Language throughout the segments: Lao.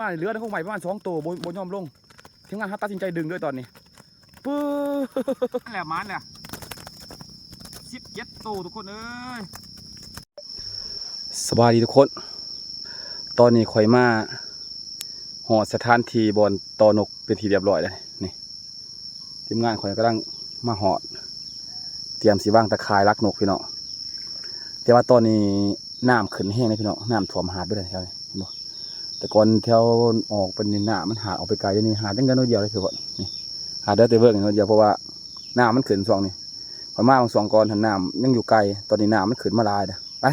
ປາເຫຼືອໃນກົກໄມ້ປະມານສອງໂຕ ບໍ່ ບໍ່ຍອມລົງ. ທີມງານເຮົາຕັດສິນໃຈດຶງເລີຍຕອນນີ້. ປຶ້ດ ແລ້ວ ມາແລ້ວ ສິບເຈັດໂຕ ທຸກຄົນເອີຍ. ສະບາຍດີທຸກຄົນ, ຕອນນີ້ຂ້ອຍມາຮອດສະຖານທີ່ບ່ອນຕໍ່ນົກເປັນທີ່ຮຽບຮ້ອຍແລ້ວ. ນີ້ ທີມງານຂ້ອຍກຳລັງມາຮອດ ຕຽມຊິວາງຕາຂ່າຍລັກນົກພີ່ນ້ອງ. ແຕ່ວ່າຕອນນີ້ນ້ຳຂຶ້ນແຮງເດ້ພີ່ນ້ອງ, ນ້ຳຖ້ວມຫາດເບິດເລີຍແຖວນີ້ ເຫັນບໍ່? ແຕ່ກ່ອນແຖວອອກໄປນີ້ນ້ຳມັນຫາດອອກໄປໄກ, ດຽວນີ້ຫາດຍັງເຫຼືອໜ້ອຍດຽວເລີຍ ຄືວ່ານີ້ຫາດເຫຼືອແຕ່ເບິ່ງໜ້ອຍດຽວ ເພາະວ່ານ້ຳມັນຂຶ້ນຊ່ວງນີ້. ຂ້ອຍມາຊ່ວງກ່ອນຫັ້ນນ້ຳຍັງຢູ່ໄກ, ຕອນນີ້ນ້ຳມັນຂຶ້ນມາຫຼາຍແລ້ວ. ໄປ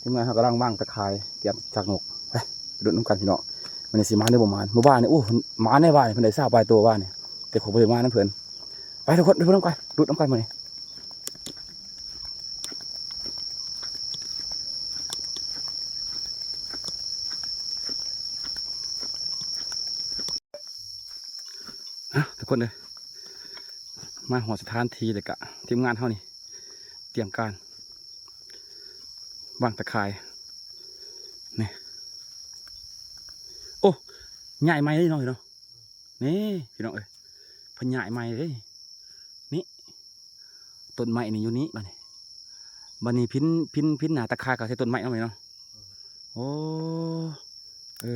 ທີມງານເຮົາກຳລັງວາງຕາຂ່າຍ ຕຽມຊັກນົກ. ໄປ ໄປລຸ້ນນຳກັນພີ່ນ້ອງ, ມື້ນີ້ຊິໝານຫຼືບໍ່ໝານ. ມື້ວານນີ້ ໂອ້ ໝານໃນວານນີ້ ເພິ່ນໄດ້ຊາວປາຍໂຕວານນີ້, ແຕ່ຂ້ອຍບໍ່ໄດ້ມານຳເພິ່ນ. ໄປທຸກຄົນ ໄປເບິ່ງນຳກັນ ລຸ້ນນຳກັນມື້ນີ້. ອ່ະ ທຸກຄົນເອີຍ ມາຮອດສະຖານທີ່ແລ້ວກະ ທີມງານເຮົານີ້ຕຽມການວາງຕາຂ່າຍ. ນີ້ ໂອ້ ຍ້າຍໃໝ່ເດ້ເນາະ ເນາະ. ນີ້ພີ່ນ້ອງເອີຍ ເພິ່ນຍ້າຍໃໝ່ເດ້. ນີ້ ຕົ້ນໄມ້ນີ້ຢູ່ນີ້ ບາດນີ້ ບາດນີ້ພິນ ພິນ ພິນໜ້າຕາຂ່າຍເຂົ້າໃສ່ຕົ້ນໄມ້ເນາະ ນີ້ເນາະ. ໂອ້ ເອີ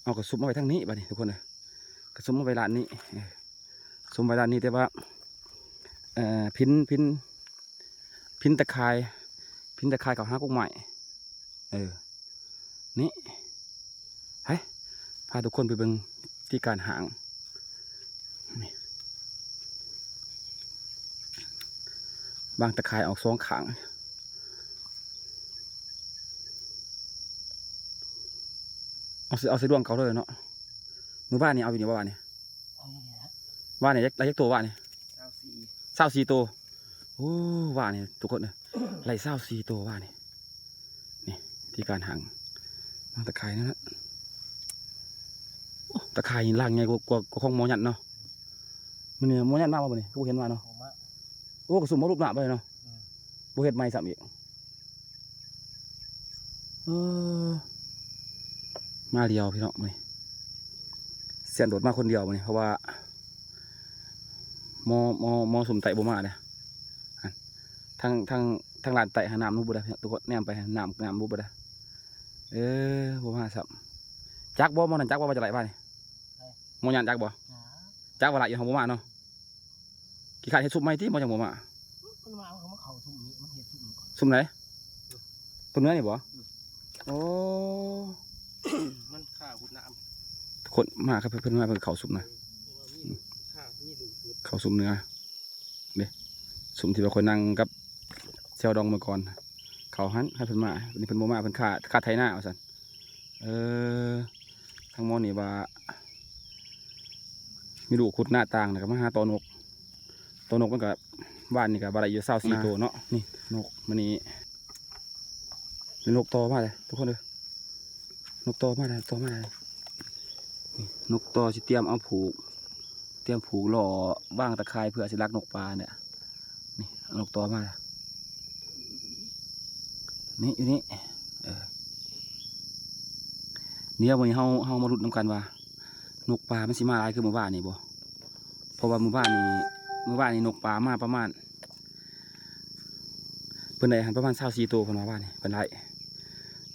ເອົາກະສຸມເອົາໄວ້ທາງນີ້ ບາດນີ້ທຸກຄົນເອີຍ, ກະສຸມເອົາໄວ້ດ້ານນີ້ ເອີ ສຸມໄວ້ດ້ານນີ້ ແຕ່ວ່າ ເອີ ພິນ ພິນ ພິນຕາຂ່າຍ ພິນຕາຂ່າຍເຂົ້າຫາກົກໄມ້. ເອີ ນີ້ ໃຫ້ ພາທຸກຄົນໄປເບິ່ງວິທີການຫາງ. ນີ້ ວາງຕາຂ່າຍອອກສອງຂ້າງ. ເອົາ ເອົາໃສ່ດວງເກົ່າເລີຍເນາະ. ມື້ວານນີ້ເອົາຢູ່ນີ້ບໍ່ ວານນີ້? ເອົາຢູ່ນີ້ແຫຼະ. ວານນີ້ໄດ້ຈັກໂຕ ວານນີ້? ຊາວສີ່ ຊາວສີ່ໂຕ. ໂອ້ ວານນີ້ທຸກຄົນເອີຍ ໄດ້ຊາວສີ່ໂຕ ວານນີ້. ນີ້ ວິທີການຫາງ ວາງຕາຂ່າຍນັ້ນນະ. ໂອ້ ຕາຂ່າຍນີ້ລາກໃຫຍ່ກວ່າ ກວ່າ ກວ່າຂອງໝໍຍັນເນາະ. ມື້ນີ້ໝໍຍັນມາບໍ່ມື້ນີ້? ຄືບໍ່ເຫັນມາເນາະ. ບໍ່ມາ. ໂອ້ ກະສຸມເອົາຮູບໜ້າໄປເນາະ. ອືມ ບໍ່ເຮັດໃໝ່ຊ້ຳອີກ. ເອີ ມາດຽວພີ່ນ້ອງມື້ນີ້ ສຽນໂດດມາຄົນດຽວມື້ນີ້ ເພາະວ່າໝໍ ໝໍ ໝໍຊຸມໃຕ້ບໍ່ມາເດ້. ທາງ ທາງ ທາງລ້ານໃຕ້ຫານ້ຳລົງບໍ່ໄດ້ ທຸກຄົນ ແນມໄປນ້ຳ ນ້ຳລົງບໍ່ໄດ້. ເອີ ບໍ່ມາຊ້ຳ. ຈັກບໍ່ ໝໍນັ້ນ ຈັກບໍ່ວ່າຈະໄລ່ມານີ້? ໝໍຍັນຈັກບໍ່? ຈັກວ່າໄລ່ຢູ່ ເຮົາບໍ່ມາເນາະ. ຂີ້ຄ້ານເຮັດຊຸບໃໝ່ຕິ ບໍ່ ຈັ່ງບໍ່ມາ. ມັນມາ ມັນເຂົ້າຊຸມນີ້ ມັນເຮັດຊຸມນີ້. ຊຸມໃດ? ຕົ້ນເໜືອນີ້ບໍ່? ອືມ ໂອ້ ມັນຂ້າຫົດນ້ຳ. ຄົນມາ ຄັນເພິ່ນ ເພິ່ນມາ ເພິ່ນເຂົ້າຊຸມນະ. ອືມ ມີລູກ ມີລູກ ເຂົ້າຊຸມເໜືອເດ້. ຊຸມທີ່ວ່າຂ້ອຍນັ່ງກັບແຊວດອງມື້ກ່ອນ ເຂົ້າຫັ້ນ. ຄັນເພິ່ນມາ ນີ້ເພິ່ນບໍ່ມາ ເພິ່ນຂ້າ ຂ້າໄຖນາວ່າຊັ້ນ. ເອີ ທາງໝໍນີ້ວ່າມີລູກຂຸດໜ້າຕ່າງ ແລ້ວກໍມາຫາຕໍ່ນົກ. ຕໍ່ນົກມັນກໍ ວານນີ້ກໍວ່າໄດ້ຢູ່ຊາວສີ່ໂຕເນາະ. ນີ້ນົກມື້ນີ້ ນີ້ນົກຕໍ່ມາເດ້ທຸກຄົນເດີ. ນົກຕໍ່ມາແລ້ວ ຕໍ່ມາແລ້ວ. ນີ້ນົກຕໍ່ຊິຕຽມເອົາຜູກ ຕຽມຜູກລໍ້ວາງຕາຂ່າຍເພື່ອຊິລັກນົກປ່ານີ້. ນີ້ເອົານົກຕໍ່ມາແລ້ວ. ນີ້ຢູ່ນີ້ ເອີ ດຽວມື້ນີ້ເຮົາ ເຮົາມາລຸ້ນນຳກັນວ່າ ນົກປ່າມັນຊິມາຫຼາຍຄືມື້ວານນີ້ບໍ່? ເພາະວ່າມື້ວານນີ້ ມື້ວານນີ້ນົກປ່າມາປະມານ ເພິ່ນໄດ້ຫັ້ນປະມານຊາວສີ່ໂຕ ເພິ່ນວ່າວານນີ້ເພິ່ນໄດ້.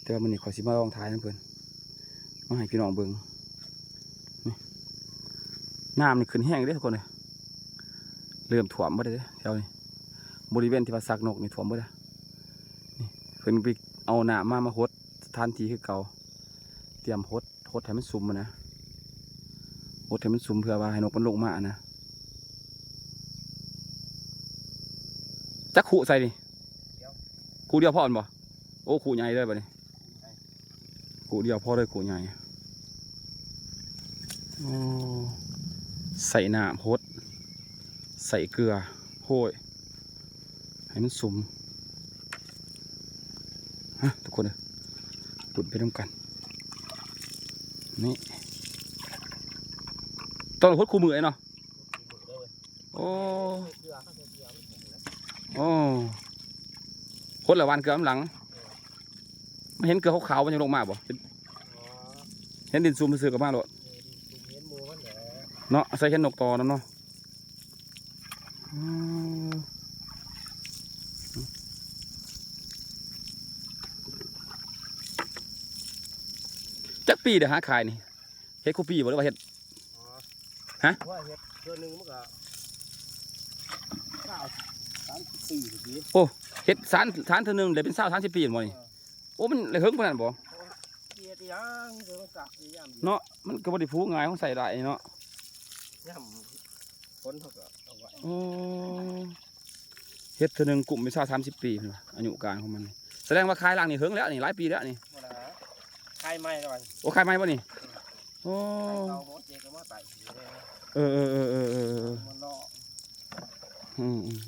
ແຕ່ວ່າມື້ນີ້ຂ້ອຍຊິມາລອງຖ່າຍນຳເພິ່ນ ມາໃຫ້ພີ່ນ້ອງເບິ່ງ. ນີ້ ນ້ຳນີ້ຂຶ້ນແຮງເດ້ທຸກຄົນເອີຍ ເລີ່ມຖ້ວມເບິດເດ້ແຖວນີ້. ບໍລິເວນທີ່ວ່າຊັກນົກນີ້ຖ້ວມເບິດເດ້. ນີ້ເພິ່ນໄປເອົານ້ຳມາ ມາຫົດສະຖານທີ່ຄືເກົ່າ ຕຽມຫົດ ຫົດໃຫ້ມັນຊຸ່ມຫັ້ນນະ ຫົດໃຫ້ມັນຊຸ່ມເພື່ອວ່າໃຫ້ນົກມັນລົງມາຫັ້ນນະ. ຈັກຄຸໃສ່ນີ້? ຄຸດຽວພໍແມ່ນບໍ່? ໂອ້ ຄຸໃຫຍ່ເລີຍບັດນີ້ ຄຸດຽວພໍເລີຍ ຄຸໃຫຍ່. ໂອ້ ໃສ່ນ້ຳຫົດ ໃສ່ເກືອໂຮຍ ໃຫ້ມັນຊຸ່ມ ຮະ ທຸກຄົນເອີຍ ລຸ້ນໄປນຳກັນ. ນີ້ ຕ້ອງຫົດຄູ່ມື້ເນາະ. ໂອ້ ໂອ້ ຄົນລະຫວ່ານເກືອນຳຫຼັງ ມັນເຫັນເກືອຂາວໆ ມັນຍັງລົງມາບໍ່? ອໍ ເ ເຫັນດິນຊຸ່ມຊື່ໆກໍມາໂລດ ເອີ ດິນຊຸ່ມເຫັນໝູ່ມັນແຫຼະ ເນາະ ໃສ່ເຫັນນົກຕໍ່ນຳເນາະ ອືມ ຈັກປີໄດ້ຫາຂາຍນີ້? ເຮັດຄູ່ປີບໍ່ ຫຼືວ່າເຮັດ? ອໍ ຮະ? ວ່າເຮັດເທື່ອໜຶ່ງມັນກໍຊາວ ສາມສິບປີພຸ້ນຕິ ໂອ້ ເຮັດສານ ສານເທື່ອໜຶ່ງໄດ້ເປັນຊາວ ສາມສິບປີແມ່ນບໍ່ນີ້? ເອີ ໂອ້ ມັນໄດ້ເຫິງປານນັ້ນບໍ່? ເຮັດອີ່ຫຍັງ ເດີມັນກະຍາມດຽວ ເນາະ ມັນກໍບໍ່ໄດ້ຜູກງ່າຍ ຂອງໃຊ້ໄດ້ເນາະ ຍາມຝົນເຮົາກໍເອົາໄວ້ ໂອ້ ເຮັດເທື່ອໜຶ່ງກຸ້ມເປັນຊາວ ສາມສິບປີພຸ້ນວ່າ ອາຍຸການຂອງມັນນີ້ ສະແດງວ່າຂາຍຫຼັງນີ້ເຫິງແລ້ວນີ້ ຫຼາຍປີແລ້ວນີ້ ບໍ່ລະ ຂາຍໃໝ່ແລ້ວ ໂອ້ ຂາຍໃໝ່ບໍ່ນີ້? ໂອ້ ເຂົາບໍ່ເຈກະມາໄຕ່ ເອີ ເອີ ເອີ ເອີ ເອີ ມັນເນາະ ອືມ ອືມ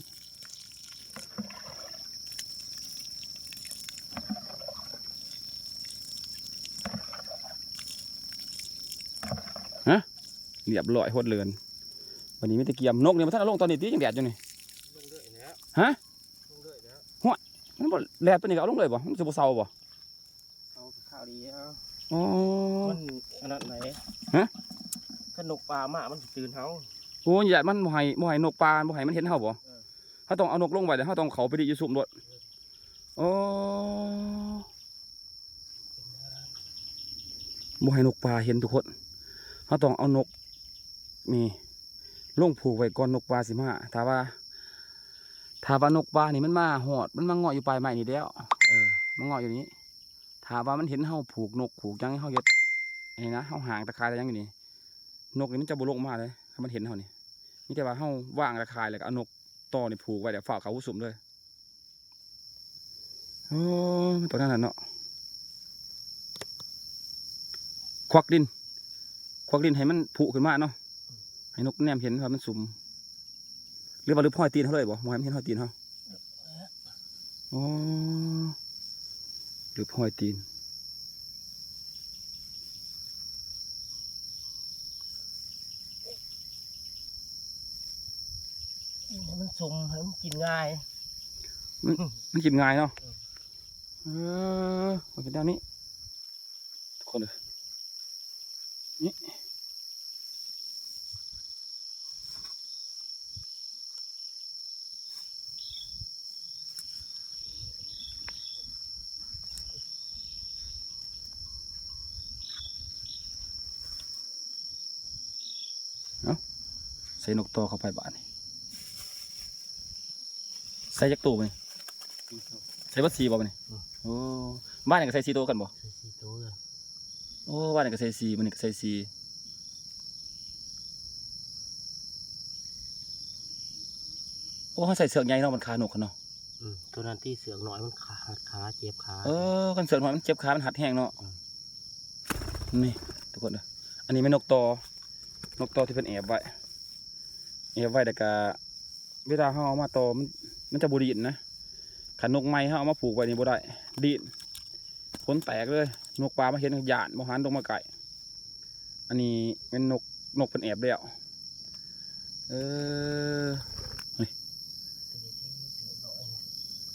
ຮະ ລຽບຮ້ອຍ ຫົດເລີນ ບັດນີ້ມີແຕ່ກຽມ ນົກນີ້ບໍ່ທັນເອົາລົງ ຕອນນີ້ຕິ ຍັງແດດຢູ່ນີ້ ລົງເລື້ອຍແລ້ວ ຮະ ລົງເລື້ອຍແລ້ວ ຫ້ວຍ ມັນບໍ່ແດດປານນີ້ກໍເອົາລົງເລີຍບໍ່? ມັນຊິບໍ່ເຊົາບໍ່? ເອົາຄາວດຽວ ອໍ ມັນອັນນັ້ນໃດ ຮະ ຄັນນົກປ່າມາມັນຊິຕື່ນເຮົາ ໂອ້ ຢ້ານມັນບໍ່ໃຫ້ ບໍ່ໃຫ້ນົກປ່າ ບໍ່ໃຫ້ມັນເຫັນເຮົາບໍ່? ເອີ ເຮົາຕ້ອງເອົານົກລົງໄວ້ ແລ້ວເຮົາຕ້ອງເຂົ້າໄປດິດຢູ່ຊຸມໂລດ ເອີ ໂອ້ ບໍ່ໃຫ້ນົກປ່າເຫັນທຸກຄົນ ເຮົາຕ້ອງເອົານົກນີ້ລົງຜູກໄວ້ກ່ອນນົກປ່າຊິມາ ຖ້າວ່າ ຖ້າວ່ານົກປ່ານີ້ມັນມາຮອດ ມັນມາເງາະຢູ່ປາຍໄມ້ນີ້ແລ້ວ ເອີ ມາເງາະຢູ່ນີ້ ຖ້າວ່າມັນເຫັນເຮົາຜູກນົກຜູກຫຍັງ ເຮົາເຮັດນີ້ນະ ເຮົາຫາງຕາຂ່າຍຕາຫຍັງຢູ່ນີ້ ນົກນີ້ມັນຈະບໍ່ລົງມາເລີຍ ຄັນມັນເຫັນເຮົານີ້ ມີແຕ່ວ່າເຮົາວາງຕາຂ່າຍ ແລ້ວກໍເອົານົກຕໍ່ນີ້ຜູກໄວ້ ແລ້ວຟ້າວເຂົ້າຫຸ້ມເລີຍ ໂອ້ ມັນຕ້ອງແນວນັ້ນເນາະ ຄວັກດິນ ຄວັກດິນໃຫ້ມັນຜຸຂຶ້ນມາເນາະ ໃຫ້ນົກແນມເຫັນວ່າມັນສຸມ ຫຼືວ່າລຶບຮອຍຕີນເຮົາເລີຍບໍ່? ບໍ່ໃຫ້ມັນເຫັນຮອຍຕີນເຮົາ ອໍ ລຶບຮອຍຕີນ ກິນໃຫ້ມັນສົມ ໃຫ້ມັນກິນງ່າຍ ມັນ ມັນກິນງ່າຍເນາະ ເອີ ເອີ ມັນເປັນແນວນີ້ ທຸກຄົນເອີຍ ນີ້ ເອົາ ໃສ່ນົກຕໍ່ເຂົ້າໄປບາດນີ້ ໃສ່ຈັກໂຕບາດນີ້? ໃສ່ເບິດສີ່ບໍ່ບາດນີ້? ອືມ ໂອ້ ບ້ານນີ້ກໍໃສ່ສີ່ໂຕຄືກັນບໍ່? ໃສ່ສີ່ໂຕຄືກັນ ໂອ້ ບ້ານນີ້ກໍໃສ່ສີ່ ມື້ນີ້ກໍໃສ່ສີ່ ໂອ້ ເຮົາໃສ່ເຊືອກໃຫຍ່ເນາະ ມັນຄານົກຫັ້ນເນາະ ອືມ ໂຕນັ້ນຕິ ເຊືອກນ້ອຍມັນຄາ ຮັດຂາ ເຈັບຂາ ເອີ ຄັນເຊືອກນ້ອຍມັນເຈັບຂາ ມັນຮັດແຮງເນາະ ອືມ ນີ້ທຸກຄົນເດີ ອັນນີ້ແມ່ນນົກຕໍ່ ນົກຕໍ່ທີ່ເພິ່ນແອບໄວ້ ແອບໄວ້ ແລ້ວກະເວລາເຮົາເອົາມາຕໍ່ ມັນ ມັນຈະບໍ່ດີ້ນນະ ຄັນນົກໃໝ່ເຮົາເອົາມາຜູກໄວ້ນີ້ບໍ່ໄດ້ ດີ້ນ ຂົນແຕກເລີຍ ນົກປ່າມາເຫັນຢ້ານ ບໍ່ຫັນລົງມາໃກ້ ອັນນີ້ແມ່ນນົກ ນົກເພິ່ນແອບແລ້ວ ເອີ ນີ້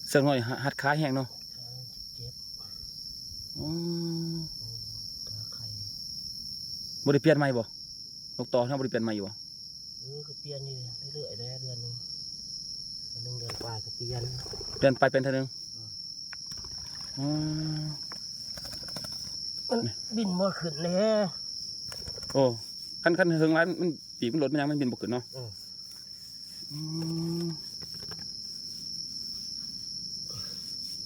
ເຊືອກນ້ອຍ ເຊືອກນ້ອຍ ຮັດຂາແຮງເນາະ ເຈັບ ອໍ ອືມ ຂາໄຂ່ ບໍ່ໄດ້ປ່ຽນໃໝ່ບໍ່? ນົກຕໍ່ເຮົາບໍ່ໄດ້ປ່ຽນໃໝ່ຢູ່ບໍ່? ເອີ ກໍປ່ຽນຢູ່ເລື້ອຍໆແຫຼະ ເດືອນໜຶ່ງ ເດືອນໜຶ່ງເດືອນປາຍກໍປ່ຽນ ເດືອນປາຍປ່ຽນເທື່ອໜຶ່ງ ອືມ ອືມ ມັນບິນບໍ່ຂຶ້ນເດ້ ໂອ້ ຄັນ ຄັນເຖິງຫຼາຍ ມັນ ປີກມັນຫຼົດ ມັນຫຍັງ ມັນບິນບໍ່ຂຶ້ນເນາະ ເອີ ອືມ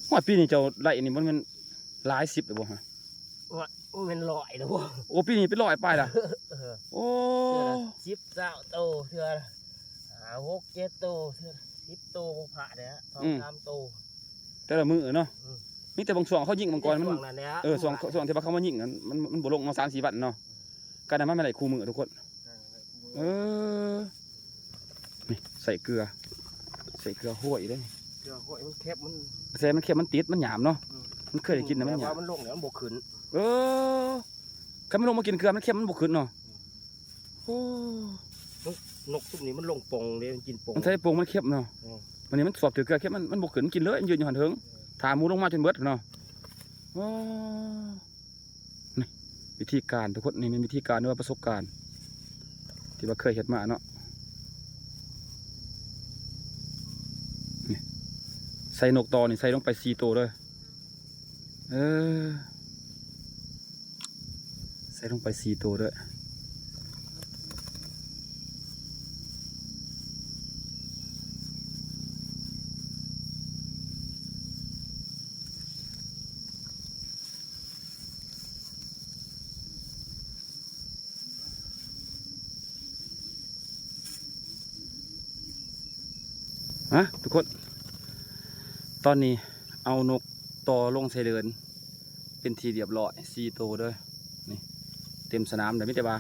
ໂອ້ຍ ປີນີ້ເຈົ້າໄລ່ນີ້ ມັນແມ່ນຫຼາຍສິບແລ້ວບໍ່ຮະ? ໂອ້ຍ ແມ່ນຮ້ອຍແລ້ວບໍ່? ໂອ້ ປີນີ້ເປັນຮ້ອຍປາຍລະ ເອີ ໂອ້ ເທື່ອລະສິບ ຊາວໂຕ ເທື່ອລະຫ້າ ຫົກ ເຈັດໂຕ ເທື່ອລະສິບໂຕ ບໍ່ພາດເດ້ ສອງ ອືມ ສາມໂຕ ແຕ່ລະມື້ເນາະ ອືມ ມີແຕ່ບາງຊ່ວງເຂົາຍິງມັງກອນ ມັນ ຊ່ວງນັ້ນແຫຼະ ເອີ ຊ່ວງ ຊ່ວງທີ່ວ່າເຂົາມາຍິງນັ້ນ ມັນ ມັນບໍ່ລົງເນາະ ສາມສີ່ວັນເນາະ ອືມ ການນັ້ນມັນໄດ້ຄູ່ມື້ທຸກຄົນ ເອີ ນີ້ໃສ່ເກືອ ໃສ່ເກືອຫ້ວຍເດ້ ເກືອຫ້ວຍມັນເຄັມ ມັນ ໃສ່ມັນເຄັມ ມັນຕິດ ມັນຫຍາບເນາະ ອືມ ມັນເຄີຍໄດ້ກິນນະ ມັນຫຍາບ ແຕ່ວ່າມັນລົງແລ້ວມັນບໍ່ຂຶ້ນ ເອີ ຄັນມັນລົງມາກິນເກືອ ມັນເຄັມ ມັນບໍ່ຂຶ້ນເນາະ ອືມ ໂອ້ ນົກ ນົກຊຸມນີ້ມັນລົງປ່ອງເດ້ ມັນກິນປ່ອງ ມັນໃສ່ປ່ອງ ມັນເຄັມເນາະ ອືມ ບັດນີ້ມັນສອບຖືກເກືອເຄັມ ມັນ ມັນບໍ່ຂຶ້ນ ມັນກິນເລີຍ ມັນຢືນຢູ່ຫັ້ນເທິງ ອືມ ຖ້າໝູລົງມາຈົນເບິດເນາະ ໂອ້ ນີ້ ວິທີການທຸກຄົນ ນີ້ແມ່ນວິທີການ ຫຼືວ່າປະສົບການ ທີ່ວ່າເຄີຍເຮັດມາເນາະ. ນີ້ ໃສ່ນົກຕໍ່ນີ້ ໃສ່ລົງໄປສີ່ໂຕເດີ້. ເອີ ໃສ່ລົງໄປສີ່ໂຕເດີ້. ຮະ ທຸກຄົນ ຕອນນີ້ເອົານົກຕໍ່ລົງໃສ່ເດີ່ນເປັນທີ່ຮຽບຮ້ອຍສີ່ໂຕເດີ້. ນີ້ເຕັມສະໜາມແລ້ວ ມີແຕ່ວ່າ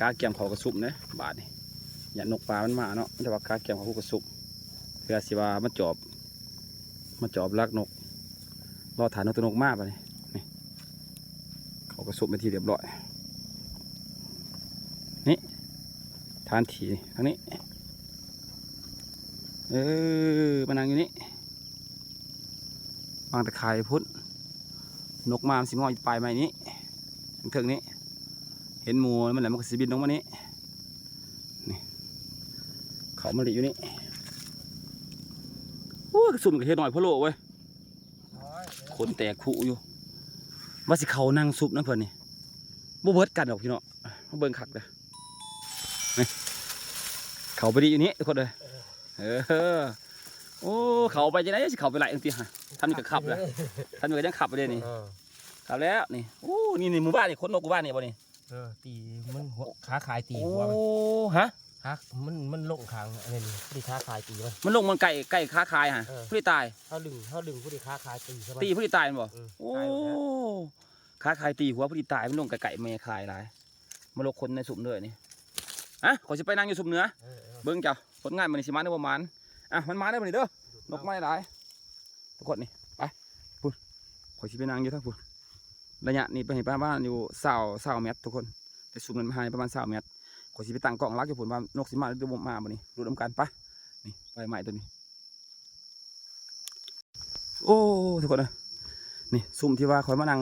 ກາກຽມເຂົ້າກະສຸມເດ້ບາດນີ້. ຢ້ານນົກປ່າມັນມາເນາະ ມີແຕ່ວ່າກາກຽມເຂົ້າກະສຸມ ເພື່ອຊິວ່າມາຈອບ ມາຈອບລັກນົກ ລໍຖ້ານົກໂຕນົກມາບາດນີ້. ນີ້ ເຂົ້າກະສຸມເປັນທີ່ຮຽບຮ້ອຍ. ນີ້ ຖານທີ່ທາງນີ້ ເອີ ມານັ່ງຢູ່ນີ້ ວາງຕາຂ່າຍພຸ້ນ. ນົກມາມັນຊິມາຢູ່ປາຍໄມ້ນີ້ ເທິງໆນີ້ ເຫັນໝູ່ມັນແລ້ວ ມັນກໍຊິບິນລົງມານີ້. ນີ້ ເຂົ້າມາຫຼິ້ນຢູ່ນີ້. ໂອ້ຍ ກະສຸມກະເຮັດໜ້ອຍໂພໂລເວີຍ. ໂອ້ຍ ຂົນແຕກຄຸຢູ່. ວ່າຊິເຂົ້ານັ່ງຊຸບນຳເພິ່ນນີ້ ບໍ່ເບິດກັນດອກພີ່ນ້ອງ. ມາເບິ່ງຄັກເດີ້. ນີ້ ເຂົ້າໄປດີຢູ່ນີ້ທຸກຄົນເອີຍ. ເອີ ໂອ້ ເຂົ້າໄປຈັ່ງໃດ ຊິເຂົ້າໄປໄລ່ຈັ່ງຊີ້ຫະ? ທຳນີ້ກໍຄັບແລ້ວ ທຳນີ້ກໍຍັງຄັບຢູ່ເດ້ນີ້. ເອີ ຄັບແລ້ວນີ້. ໂອ້ ນີ້ ນີ້ ໝູ່ບ້ານນີ້ ຂົນນົກໝູ່ບ້ານນີ້ບໍ່ນີ້? ເອີ ຕີມັນຫົວ ຂາຄາຍຕີຫົວມັນ. ໂອ້ ຮະ? ຂາ ມັນ ມັນລົງຂ້າງອັນນີ້ ພໍດີຂາຄາຍຕີມັນ. ມັນລົງ ມັນໃກ້ ໃກ້ຂາຄາຍຫະ. ເອີ ພໍດີຕາຍ. ເຮົາດຶງ ເຮົາດຶງພໍດີຂາຄາຍຕີໃສ່ມັນ. ຕີພໍດີຕາຍແມ່ນບໍ່? ເອີ ໂອ້ ຕາຍແລ້ວ. ຂາຄາຍຕີຫົວພໍດີຕາຍ ມັນລົງໃກ້ໆແມ່ຄາຍຫຼາຍ. ມາລົກຂົນໃນຊຸມເດີນີ້. ອະ ຂ້ອຍຊິໄປນັ່ງຢູ່ຊຸມເໜືອ. ເອີ ເອີ ເບິ່ງເຈົ້າ ຜົນງານມື້ນີ້ຊິມານຫຼືບໍ່ມານ. ອະ ມັນມາເດີມື້ນີ້ເດີ. ນົກມາຫຼາຍໆ ທຸກຄົນນີ້. ໄປພຸ້ນ ຂ້ອຍຊິໄປນັ່ງຢູ່ທາງພຸ້ນ. ໄລຍະນີ້ໄປໃຫ້ປະມານຢູ່ຊາວ ຊາວແມັດທຸກຄົນ. ແຕ່ຊຸມນັ້ນມາໃຫ້ປະມານຊາວແມັດ. ຂ້ອຍຊິໄປຕັ້ງກ້ອງຫຼັກຢູ່ພຸ້ນວ່ານົກຊິມາຫຼືບໍ່ມາບໍ່ນີ້. ລຸ້ນນຳກັນ. ໄປ ນີ້ ປາຍໄມ້ໂຕນີ້. ໂອ້ ທຸກຄົນເອີຍ ນີ້ຊຸມທີ່ວ່າຂ້ອຍມານັ່ງ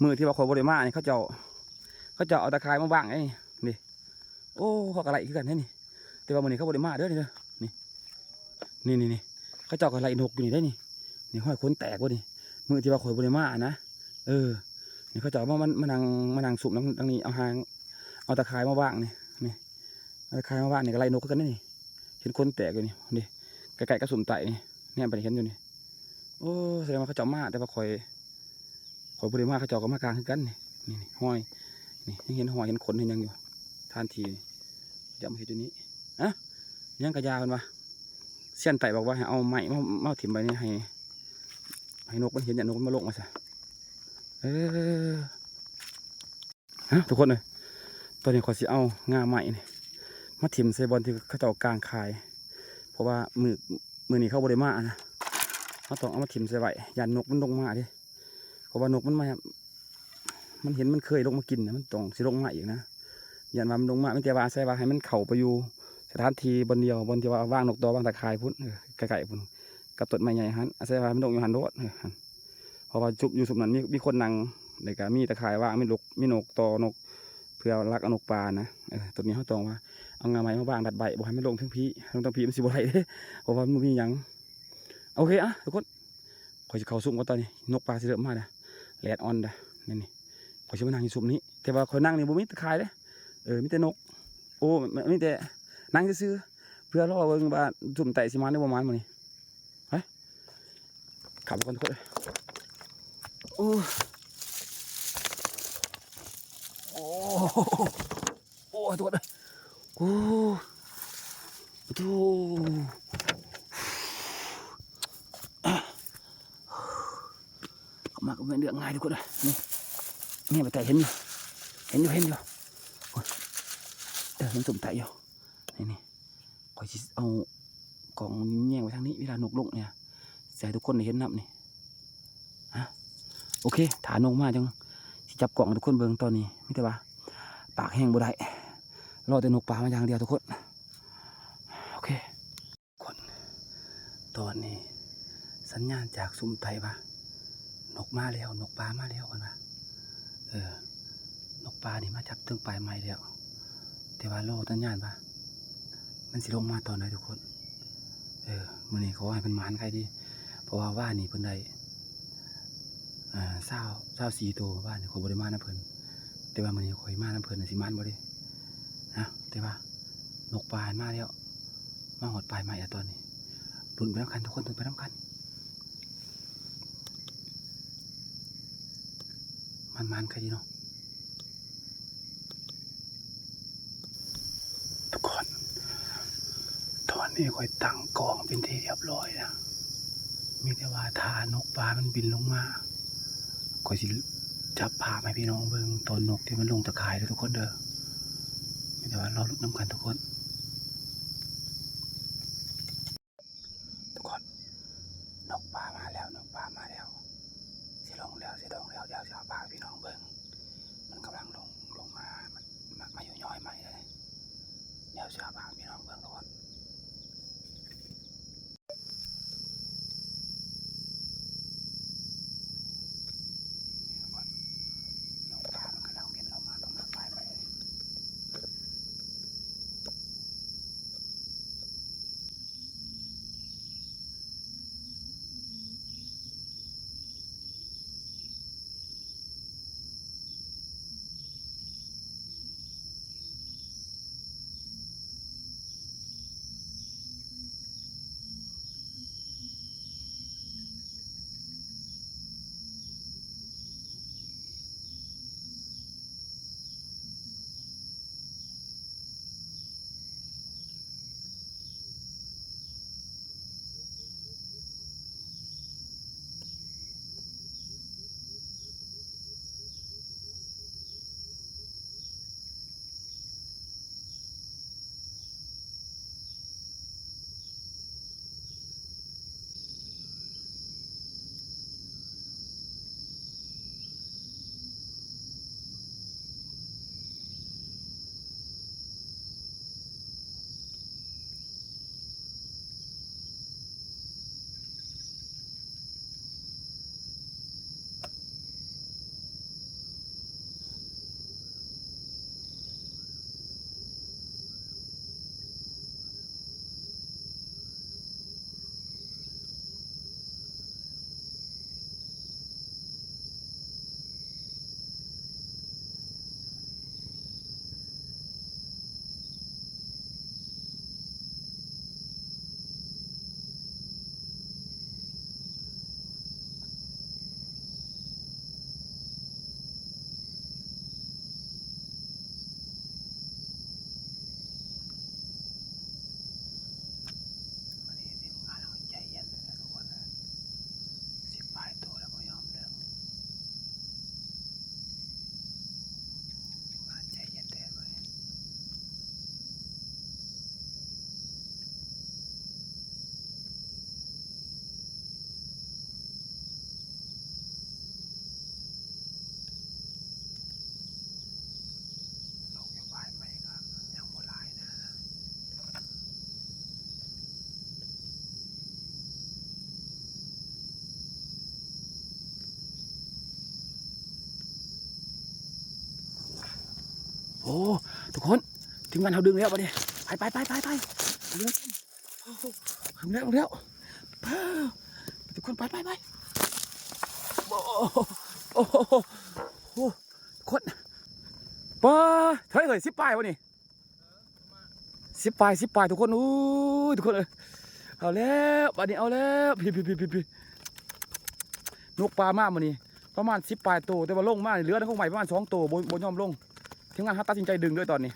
ມື້ທີ່ວ່າຂ້ອຍບໍ່ໄດ້ມານີ້ ເຂົາເຈົ້າ ເຂົາເຈົ້າເອົາຕາຂ່າຍມາວາງໄວ້ນີ້. ໂອ້ ເຂົາກໍໄລ່ຄືກັນເດ້ນີ້ ແຕ່ວ່າມື້ນີ້ເຂົາບໍ່ໄດ້ມາເດີນີ້ເດີ. ນີ້ ນີ້ໆໆ ເຂົາເຈົ້າກໍໄລ່ນົກຢູ່ນີ້ເດ້ນີ້. ນີ້ ຮອຍຂົນແຕກເບິດນີ້ ມື້ທີ່ວ່າຂ້ອຍບໍ່ໄດ້ມານະ. ເອີ ນີ້ເຂົາເຈົ້າມາ ມາ ມານັ່ງ ມານັ່ງຊຸມນຳ ນັ່ງນີ້ ເອົາຫາງ ເອົາຕາຂ່າຍມາວາງນີ້ ນີ້ ເອົາຕາຂ່າຍມາວາງນີ້ກໍໄລ່ນົກຄືກັນເດ້ນີ້. ເຫັນຂົນແຕກຢູ່ນີ້ ນີ້ ໃກ້ໆກັບຊຸມໃຕ້ນີ້ ແນມໄປເຫັນຢູ່ນີ້. ໂອ້ ສະແດງວ່າເຂົາເຈົ້າມາ ແຕ່ວ່າຂ້ອຍ ຂ້ອຍບໍ່ໄດ້ມາ ເຂົາເຈົ້າກໍມາກາງຄືກັນນີ້. ນີ້ ນີ້ ຮອຍ ນີ້ ຍັງເຫັນຮອຍ ເຫັນຂົນ ເຫັນຫຍັງຢູ່ ຖານທີ່ນີ້ ເຂົາເຈົ້າມາເຮັດຢູ່ນີ້. ອະ ຫຍັງກະຢ່າ ເພິ່ນວ່າ ຊຽນໄຕ້ບອກວ່າໃຫ້ເອົາໄມ້ມາ ມາຖິ້ມໄວ້ນີ້ ໃຫ້ ໃຫ້ນົກມັນເຫັນ ຢ້ານນົກມັນມາລົງວ່າຊະ. ເອີ ຮະ ທຸກຄົນເອີຍ ຕອນນີ້ຂ້ອຍຊິເອົາງ່າໄມ້ນີ້ມາຖິ້ມໃສ່ບ່ອນທີ່ເຂົາເຈົ້າກາງຂາຍ ເພາະວ່າມື້ ມື້ນີ້ເຂົາບໍ່ໄດ້ມານະ ເຮົາຕ້ອງເອົາມາຖິ້ມໃສ່ໄວ້ ຢ້ານນົກມັນລົງມາເດ້. ເພາະວ່ານົກມັນມາ ມັນເຫັນມັນເຄີຍລົງມາກິນນະ ມັນຕ້ອງຊິລົງມາອີກນະ. ຢ້ານວ່າມັນລົງມາ ມີແຕ່ວ່າອາໄສວ່າໃຫ້ມັນເຂົ້າໄປຢູ່ສະຖານທີ່ບ່ອນດຽວ ບ່ອນທີ່ວ່າວາງນົກຕໍ່ ວາງຕາຂ່າຍພຸ້ນ ເອີ ໃກ້ໆພຸ້ນ ກັບຕົ້ນໄມ້ໃຫຍ່ຫັ້ນ ອາໄສວ່າໃຫ້ມັນລົງຢູ່ຫັ້ນໂລດ ເອີ ຫັ້ນ. ເພາະວ່າຈຸບຢູ່ຊຸມນັ້ນມີ ມີຄົນນັ່ງ ແລ້ວກະມີຕາຂ່າຍວາງ ມີນົກ ມີນົກຕໍ່ນົກ ເພື່ອລັກເອົານົກປ່ານະ. ເອີ ໂຕນີ້ເຮົາຕ້ອງວ່າເອົາງ່າໄມ້ມາວາງດັດໄວ້ ບໍ່ໃຫ້ມັນລົງເທິງພີ້ ລົງເທິງພີ້ມັນຊິບໍ່ໄດ້ເດ້ ເພາະວ່າມັນບໍ່ມີຫຍັງ. ໂອເຄ ອະ ທຸກຄົນ ຂ້ອຍຊິເຂົ້າຊຸມກ່ອນຕອນນີ້ ນົກປ່າຊິເລີ່ມມາແລ້ວ ແລດອ່ອນແລ້ວ. ນີ້ ນີ້ ຂ້ອຍຊິມານັ່ງຢູ່ຊຸມນີ້ ແຕ່ວ່າຂ້ອຍນັ່ງນີ້ບໍ່ມີຕາຂ່າຍເດ້ ເອີ ມີແຕ່ນົກ ໂອ້ ມີແຕ່ນັ່ງຊື່ໆ ເພື່ອລໍເບິ່ງວ່າຊຸມໃຕ້ຊິມານຫຼືບໍ່ມານມື້ນີ້. ໄປ ຂັບก่อนทุกคน โอ้ โอ้ โอ้ ทุกคน โอ้ โธ่ เอามาก็เป็นเรื่องง่ายทุกคนนะ นี่ นี่ไปไต่เห็นอยู่ เห็นอยู่ เห็นอยู่ โอ้ย เออ เห็นสมไต่อยู่ นี่ นี่ ข้อยสิเอากล้องแยงไว้ทางนี้ เวลานกลงเนี่ย สิให้ทุกคนได้เห็นนำนี่ ฮะ โอเค ถ้านกมาจั่งสิจับกล้องให้ทุกคนเบิ่ง ตอนนี้มีแต่ว่าปากแฮงบ่ได้ รอแต่นกป่ามาอย่างเดียวทุกคน โอเค คน ตอนนี้สัญญาณจากซุมไต่ว่านกมาแล้ว นกป่ามาแล้ว เพิ่นว่า เออ ນົກປ່ານີ້ມາຈັບເທິງປາຍໄມ້ແລ້ວ ແຕ່ວ່າລໍສັນຍານວ່າມັນຊິລົງມາຕອນໃດທຸກຄົນ. ເອີ ມື້ນີ້ຂໍໃຫ້ເພິ່ນໝານໄຄດີ ເພາະວ່າວານນີ້ເພິ່ນໄດ້ ອ່າ ຊາວ ຊາວສີ່ໂຕ. ວານນີ້ຂ້ອຍບໍ່ໄດ້ມານຳເພິ່ນ ແຕ່ວ່າມື້ນີ້ຂ້ອຍມານຳເພິ່ນ ຊິໝານບໍ່ເດ? ນະ ແຕ່ວ່ານົກປ່າມາແລ້ວ ມາຮອດປາຍໄມ້ແລ້ວຕອນນີ້. ລຸ້ນໄປນຳກັນທຸກຄົນ ລຸ້ນໄປນຳກັນ. ມັນໝານຄັກດີເນາະ ທຸກຄົນ. ຕອນນີ້ຂ້ອຍຕັ້ງກ້ອງເປັນທີ່ຮຽບຮ້ອຍແລ້ວ ມີແຕ່ວ່າຖ້ານົກປ່າມັນບິນລົງມາ ຂ້ອຍຊິຈັບພາບໃຫ້ພີ່ນ້ອງເບິ່ງຕອນນົກທີ່ມັນລົງຕະຂ່າຍເດີທຸກຄົນເດີ. ມີແຕ່ວ່າລໍລຸ້ນນຳກັນທຸກຄົນ. ທຸກຄົນ ນົກປ່າມາແລ້ວ ນົກປ່າມາແລ້ວ ຊິລົງແລ້ວ ຊິລົງແລ້ວ. ດຽວຊິເອົາພາໃຫ້ພີ່ນ້ອງເບິ່ງ ມັນກຳລັງລົງ ລົງມາ ມັນ ມາ ມາຢູ່ຍ້ອຍໄມ້ເລີຍ. ດຽວຊິເອົາພາໃຫ້ພີ່ນ້ອງເບິ່ງທຸກຄົນ. ນີ້ທຸກຄົນ ນົກປ່າມັນກຳລັງບິນລົງມາ ກຳລັງໄປໄປ. ໂອ້ ທຸກຄົນ ທີມງານເຮົາດຶງແລ້ວບັດນີ້ ໄປ ໄປ ໄປ ໄປ ໄປ ເອົາແລ້ວ ເອົາແລ້ວ ທຸກຄົນ ໄປ ໄປ ໄປ ໂອ້ ໂອ້ ທຸກຄົນ ປາ ເທົ່າໃດເອີຍ ສິບປາຍບໍ່ນີ້? ສິບປາຍ ສິບປາຍ ທຸກຄົນ ໂອ້ຍ ທຸກຄົນເອີຍ ເອົາແລ້ວ ບາດນີ້ເອົາແລ້ວ ພີ້ ພີ້ ພີ້ ພີ້ ນົກປ່າມາມື້ນີ້ປະມານສິບປາຍໂຕ ແຕ່ວ່າລົງມານີ້ເຫຼືອໃນກົງໄມ້ປະມານສອງໂຕ ບໍ່ ບໍ່ຍອມລົງ ທີມງານເຮົາຕັດສິນໃຈດຶງເລີຍຕອນນີ້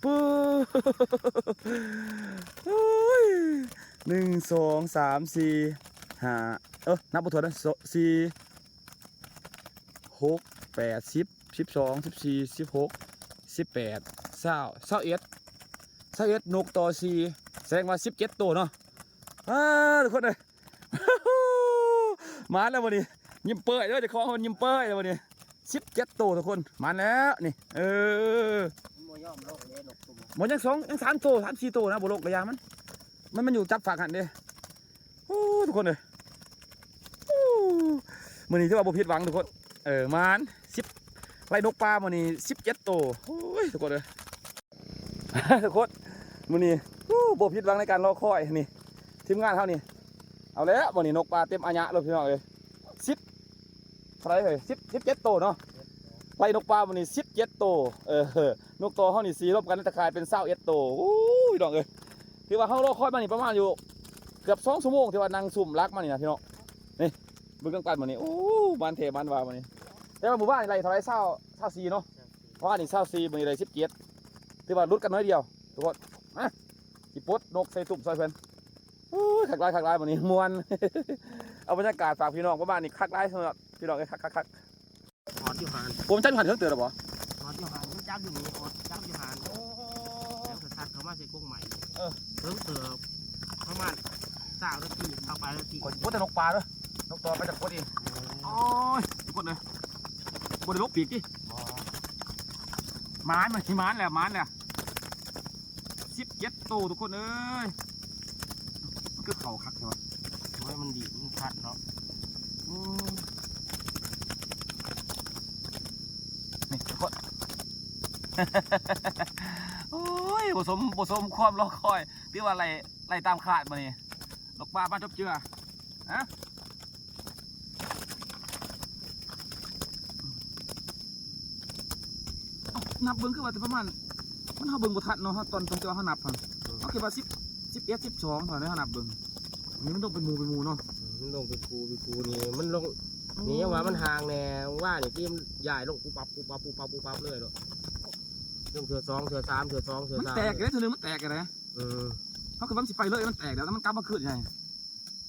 ປຶ້ ໂອ້ຍ ໜຶ່ງ ສອງ ສາມ ສີ່ ຫ້າ ເອີ ນັບບໍ່ຖ້ວນເດີ ສີ່ ຫົກ ແປດ ສິບ ສິບສອງ ສິບສີ່ ສິບຫົກ ສິບແປດ ຊາວ ຊາວເອັດ ຊາວເອັດ ນົກຕໍ່ສີ່ ສະແດງວ່າສິບເຈັດໂຕເນາະ ອ້າ ທຸກຄົນເອີຍ ມາແລ້ວບັດນີ້ ຍິ້ມເປີຍເດີ ເຈົ້າຂອງເພິ່ນຍິ້ມເປີຍແລ້ວບັດນີ້ ສິບເຈັດໂຕ ທຸກຄົນ ມາແລ້ວນີ້ ເອີ ມັນບໍ່ຍອມລົງເດ້ ນົກຕົວນີ້ ບໍ່ ຍັງສອງ ຍັງສາມໂຕ ສາມສີ່ໂຕນະ ບໍ່ລົງກະຢ່າມັນ ມັນ ມັນຢູ່ຈັບຝັກຫັ້ນເດ້. ໂອ້ ທຸກຄົນເອີຍ ໂອ້ ມື້ນີ້ຖືວ່າບໍ່ຜິດຫວັງທຸກຄົນ ເອີ ໝານ ສິບ ໄລ່ນົກປ່າມື້ນີ້ສິບເຈັດໂຕ. ໂອ້ຍ ທຸກຄົນເອີຍ ທຸກຄົນ ມື້ນີ້ ໂອ້ ບໍ່ຜິດຫວັງໃນການລໍຄອຍນີ້ ທີມງານເຮົານີ້. ເອົາແລ້ວ ມື້ນີ້ນົກປ່າເຕັມອາຍະໂລດ ພີ່ນ້ອງເອີຍ. ສິບ ເທົ່າໃດເຮີ້ຍ ສິບ ສິບເຈັດໂຕເນາະ. ໄລ່ນົກປ່າມື້ນີ້ສິບເຈັດໂຕ. ເອີ ນົກຕໍ່ເຮົານີ້ສີ່ລວມກັນໃນຕາຂ່າຍເປັນຊາວເອັດໂຕ. ໂອ້ຍ ພີ່ນ້ອງເອີຍ ຖືວ່າເຮົາລໍຄອຍມານີ້ປະມານຢູ່ເກືອບສອງຊົ່ວໂມງ ທີ່ວ່ານັ່ງຊຸ່ມຫຼັກມານີ້ນະ ພີ່ນ້ອງ. ນີ້ ເບິ່ງການປັ່ນມື້ນີ້ ໂອ້ ມັນແທ້ມັນວ່າມື້ນີ້. ແຕ່ວ່າມື້ວານນີ້ໄລ່ເທົ່າໃດ ຊາວ ຊາວສີ່ເນາະ. ວານນີ້ຊາວສີ່ ມື້ນີ້ໄດ້ສິບເຈັດ ຖືວ່າຫຼຸດກັນໜ້ອຍດຽວ ທຸກຄົນ. ມາ ຊິປົດນົກໃສ່ຕຸ່ມຊ່ອຍເພິ່ນ. ໂອ້ຍ ຄັກຫຼາຍ ຄັກຫຼາຍ ມື້ນີ້ມ່ວນ. ເອົາບັນຍາກາດຝາກພີ່ນ້ອງປະມານນີ້ ຄັກຫຼາຍ ພີ່ນ້ອງເອີຍ ຄັກໆໆ. ຖອດຢູ່ຫັ້ນ ໂອ້ ມັນຈັບຢູ່ຫັ້ນເຖິງເຕີບແລ້ວບໍ່? ຖອດຢູ່ຫັ້ນ ມັນຈັບຢູ່ນີ້ ອອກຈັບຢູ່ຫັ້ນ. ໂອ້ ແລ້ວກໍສັດເຂົ້າມາໃສ່ກົກໄມ້. ເອີ ເຖິງເຕີບ ປະມານຊາວນາທີ ຊາວປາຍນາທີ. ກົດ ກົດແຕ່ນົກປ່າເດີ ນົກຕໍ່ໄປຈະກົດເອງ. ເອີ ໂອ້ຍ ກົດເລີຍ ບໍ່ໄດ້ຫຼົບປີກຕິ. ບໍ່ ໝານ ມັນຊິໝານແລ້ວ ໝານແລ້ວ. ສິບເຈັດໂຕ ທຸກຄົນເອີຍ ມັນຄືເຂົ້າຄັກແທ້ວະ. ໂອ້ຍ ມັນດີດ ມັນຄັດເນາະ. ໂອ້ຍ ນີ້ທຸກຄົນ ໂອ້ຍ ບໍ່ສົມ ບໍ່ສົມຄວາມລໍຄອຍ ຖືວ່າໄລ່ ໄລ່ຕາມຄາດມື້ນີ້ ນົກປ່າມາຈົບເຈື່ອ. ຮະ ເອົ້າ ນັບເບິ່ງຄືວ່າແຕ່ປະມານ ມັນ ເຮົາເບິ່ງບໍ່ທັນເນາະ ເຮົາຕອນ ຕອນທີ່ວ່າເຮົານັບຫັ້ນ ເອີ ເຮົາຄິດວ່າສິບ ສິບເອັດ ສິບສອງ ເທົ່ານັ້ນ ເຮົານັບເບິ່ງ. ອັນນີ້ມັນລົງເປັນໝູ່ ເປັນໝູ່ເນາະ. ເອີ ມັນລົງເປັນຄູ່ ເປັນຄູ່ນີ້ ມັນລົງ ໂອ້ ນີ້ຍັງວ່າມັນຫ່າງແດ່ ວ່ານີ້ທີ່ມັນຍ້າຍລົງປຸບປັບ ປຸບປັບ ປຸບປັບ ປຸບປັບເລີຍເນາະ. ລົງເທື່ອສອງ ເທື່ອສາມ ເທື່ອສອງ ເທື່ອສາມ ມັນແຕກເດ້ ເທື່ອໜຶ່ງມັນແຕກເດ້. ເອີ ເຮົາຄິດວ່າມັນຊິໄປເລີຍ ມັນແຕກແລ້ວ ແລ້ວມັນກັບມາຄືນໃຫຍ່.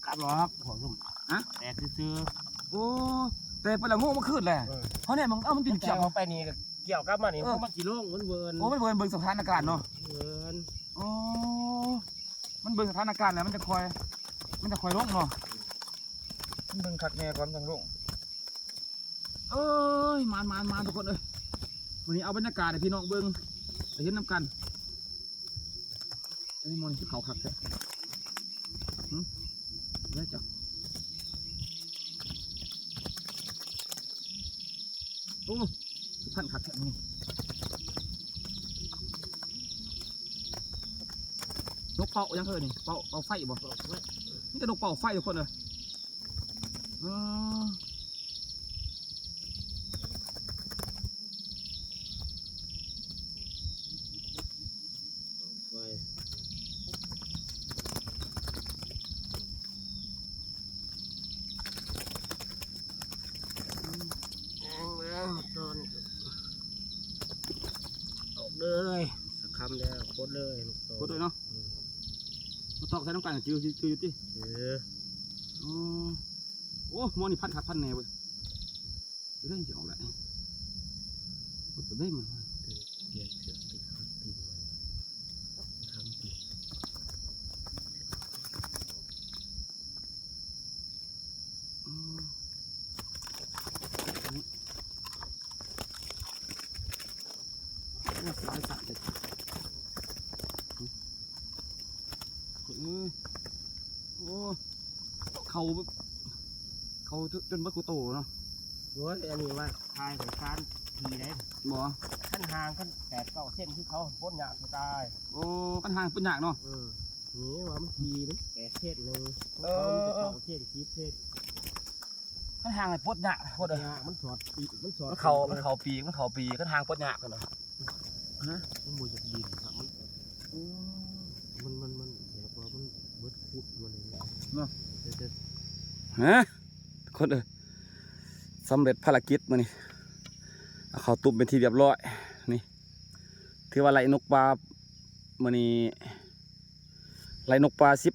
ກັບດອກ ພວກຊຸມ ຮະ ແຕກຊື່ໆ. ໂອ້ ແຕກໄປແລ້ວ ໂງ່ມາຄືນແຫຼະ. ເອີ ເຮົາແນມເບິ່ງ ເອົ້າ ມັນບິນຂຽບ ແຕກອອກໄປນີ້ກໍກ່ຽວກັບມານີ້. ເອີ ມັນຊິລົງ ມັນເວີນ. ໂອ້ ມັນເວີນເບິ່ງສະຖານະການເນາະ. ເວີນ. ໂອ້ ມັນເບິ່ງສະຖານະການແລ້ວ ມັນຈະຄ່ອຍ ມັນຈະຄ່ອຍລົງເນາະ. ມັນເບິ່ງຄັກແນ່ກ່ອນຈັ່ງລົງ. ເອີຍ ມານໆໆ ທຸກຄົນເອີຍ ມື້ນີ້ເອົາບັນຍາກາດໃຫ້ພີ່ນ້ອງເບິ່ງ ໄດ້ເຫັນນຳກັນ. ອັນນີ້ມັນຄືເຂົ້າຄັກແທ້ ຫຶ ເດ້ເຈົ້າ. ໂອ້ ພັນຄັກແທ້ມື້ນີ້. ນົກເປົ້າຫຍັງເອີ້ນນີ້ ເປົ້າ ເປົ້າໄຟບໍ່? ເປົ້າໄຟ ມີແຕ່ນົກເປົ້າໄຟ ທຸກຄົນເອີຍ. ເອີ ໄຟ ເບິ່ງຕອນ ອອກເລີຍ ສັກຄຳແລ້ວ ກົດເລີຍ ກົດເລີຍເນາະ. ອືມ ມາຕອກໃສ່ນຳກັນ ຈື່ ຈື່ຢູ່ຕິ. ເອີ ໂອ້ ໂອ້ ໝໍນີ້ພັນຄັກພັນແນ່ເວີ້ຍ. ຈະໄດ້ ຈະອອກແລ້ວ ກົດໄປເບິ່ງມັນ ປ່ຽນເສືອຕິດຄັກຕິດໄວ້ທາງຕິດ. ອືມ ໂອ້ຍ ສາຍສາຍເລີຍ ເອີຍ. ໂອ້ ເຂົ້າ ເຂົ້າຈົນເບິດຄູ່ໂຕເນາະ. ໂອ້ຍ ອັນນີ້ວ່າຖ່າຍໃຫ້ຊານທີ່ໃດ ບໍ່ ຄັນຫ່າງ ຄັນແປດເກົ້າເຊັນຄືເຂົາ ປົດຍາກຊິຕາຍ. ໂອ້ ຄັນຫ່າງປົດຍາກເນາະ. ເອີ ນີ້ວ່າມັນທີ່ມັນແປດເຊັນໜຶ່ງ ເອີ ເຂົາມີແຕ່ເກົ້າເຊັນ ສິບເຊັນ. ມັນຫ່າງໃຫ້ປົດຍາກໂພດເອີຍ. ຍາກ ມັນສອດປີກ ມັນສອດ ມັນເຂົ້າ ປີກ ມັນເຂົ້າປີກ ມັນເຂົ້າປີກ ຄັນຫ່າງປົດຍາກພຸ້ນນະ. ຮະ ມັນບໍ່ຢາກດິ້ນຄັບ ມັນ ໂອ້ ມັນ ມັນ ມັນແບບວ່າມັນເບິດຄຸດຢູ່ນີ້ເນາະ. ແຕ່ ແຕ່ ຮະ ທຸກຄົນເອີຍ ສຳເລັດພາລະກິດມື້ນີ້ ເອົາເຂົ້າຕຸ້ມເປັນທີ່ຮຽບຮ້ອຍ. ນີ້ ຖືວ່າໄລ່ນົກປ່າມື້ນີ້ ໄລ່ນົກປ່າສິບ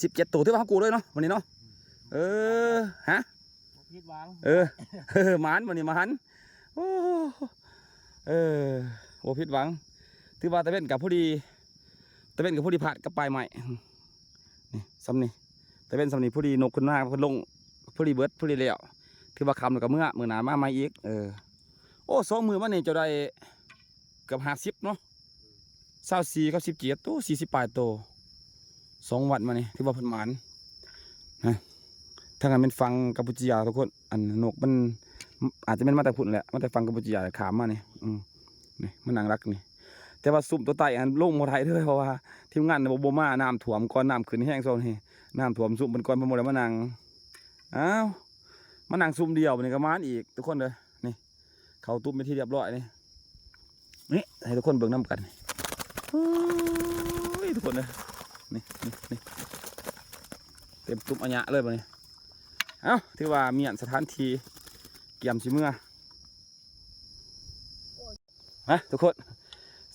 ສິບເຈັດໂຕ ຖືວ່າເຮົາກູ້ເລີຍເນາະ ມື້ນີ້ເນາະ. ເອີ ຮະ ບໍ່ຜິດຫວັງ ເອີ ໝານມື້ນີ້ ໝານ. ໂອ້ ເອີ ບໍ່ຜິດຫວັງ ຖືວ່າຕາເວັນກໍພໍດີ ຕາເວັນກໍພໍດີພາດກັບປາຍໄມ້. ນີ້ ສ່ຳນີ້ ຕາເວັນສ່ຳນີ້ ພໍດີນົກຂຶ້ນມາ ເພິ່ນລົງ ພໍດີເບິດ ພໍດີແລ້ວ ຖືວ່າຄ່ຳແລ້ວກໍເມືອ ມື້ໜ້າມາໃໝ່ອີກ. ເອີ ໂອ້ ສອງມື້ມານີ້ເຈົ້າໄດ້ເກືອບຫ້າສິບເນາະ. ຊາວສີ່ກັບສິບເຈັດ ໂຕ ສີ່ສິບປາຍໂຕ ສອງວັນມານີ້ ຖືວ່າເພິ່ນໝານນະ. ທາງນັ້ນແມ່ນຝັ່ງກຳປູເຈຍ ທຸກຄົນ ອັນນົກມັນ ອາດຈະແມ່ນມາແຕ່ພຸ້ນແຫຼະ ມາແຕ່ຝັ່ງກຳປູເຈຍ ຂ້າມມານີ້ ອືມ ນີ້ມານັ່ງລັກນີ້ ແຕ່ວ່າຊຸມໂຕໃຕ້ຫັ້ນລົງບໍ່ໄດ້ເລີຍ ເພາະວ່າທີມງານບໍ່ ບໍ່ມາ ນ້ຳຖ້ວມກ່ອນ ນ້ຳຂຶ້ນແຮງຊ່ວງນີ້ ນ້ຳຖ້ວມຊຸມເພິ່ນກ່ອນ ເພິ່ນບໍ່ໄດ້ມານັ່ງ ອ້າວ ມານັ່ງຊຸມດຽວ ບັດນີ້ກໍມານອີກ ທຸກຄົນເດີ ນີ້ ເຂົ້າຕຸບເປັນທີ່ຮຽບຮ້ອຍນີ້ ນີ້ໃຫ້ທຸກຄົນເບິ່ງນຳກັນ ໂອ້ຍ ທຸກຄົນເດີ ນີ້ ນີ້ ນີ້ ເຕັມຕຸບອະຍະເລີຍບັດນີ້ ເອົ້າ ຖືວ່າມ້ຽນສະຖານທີ່ ກຽມຊິເມືອ ຮະ ທຸກຄົນ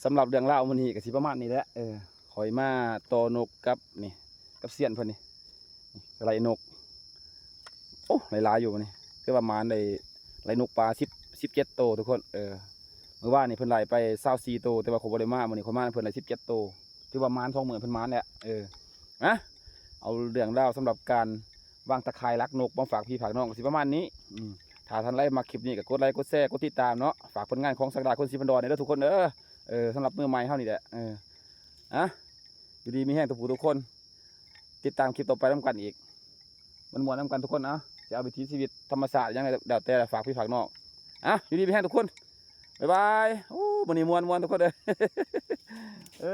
ສຳລັບເລື່ອງລາວມື້ນີ້ກໍຊິປະມານນີ້ແຫຼະ ເອີ ຂ້ອຍມາຕໍ່ນົກກັບນີ້ ກັບຊຽນເພິ່ນນີ້ ໄລ່ນົກ ໂອ້ ໄລ່ຫຼາຍຢູ່ມື້ນີ້ ຖືວ່າໝານໄດ້ ໄລ່ນົກປ່າສິບ ສິບເຈັດໂຕທຸກຄົນ ເອີ ມື້ວານນີ້ເພິ່ນໄລ່ໄປຊາວສີ່ໂຕ ແຕ່ວ່າຂ້ອຍບໍ່ໄດ້ມາ ມື້ນີ້ຂ້ອຍມານຳເພິ່ນໄດ້ສິບເຈັດໂຕ ຖືວ່າໝານ ສອງມື້ເພິ່ນໝານແຫຼະ ເອີ ນະ ເອົາເລື່ອງລາວສຳລັບການວາງຕາຂ່າຍລັກນົກມາຝາກພີ່ຝາກນ້ອງ ກໍຊິປະມານນີ້ ອືມ ຖ້າທ່ານໃດມັກຄລິບນີ້ກໍກົດໄລ ກົດແຊ ກົດຕິດຕາມເນາະ ຝາກຜົນງານຂອງສັກດາຄົນສີພັນດອນແດ່ເດີທຸກຄົນເດີ ເອີ ສຳລັບມືໃໝ່ເຮົານີ້ແຫຼະ ເອີ ນະ ຢູ່ດີມີແຮງທຸກຜູ້ທຸກຄົນ ຕິດຕາມຄລິບຕໍ່ໄປນຳກັນອີກ ມ່ວນໆນຳກັນທຸກຄົນ ເອົາ ຊິເອົາວິຖີຊີວິດທຳມະຊາດຫຍັງແລ້ວແຕ່ ຝາກພີ່ຝາກນ້ອງ ເອົາ ຢູ່ດີມີແຮງທຸກຄົນ ບາຍບາຍ ໂອ້ ມື້ນີ້ມ່ວນໆທຸກຄົນເດີ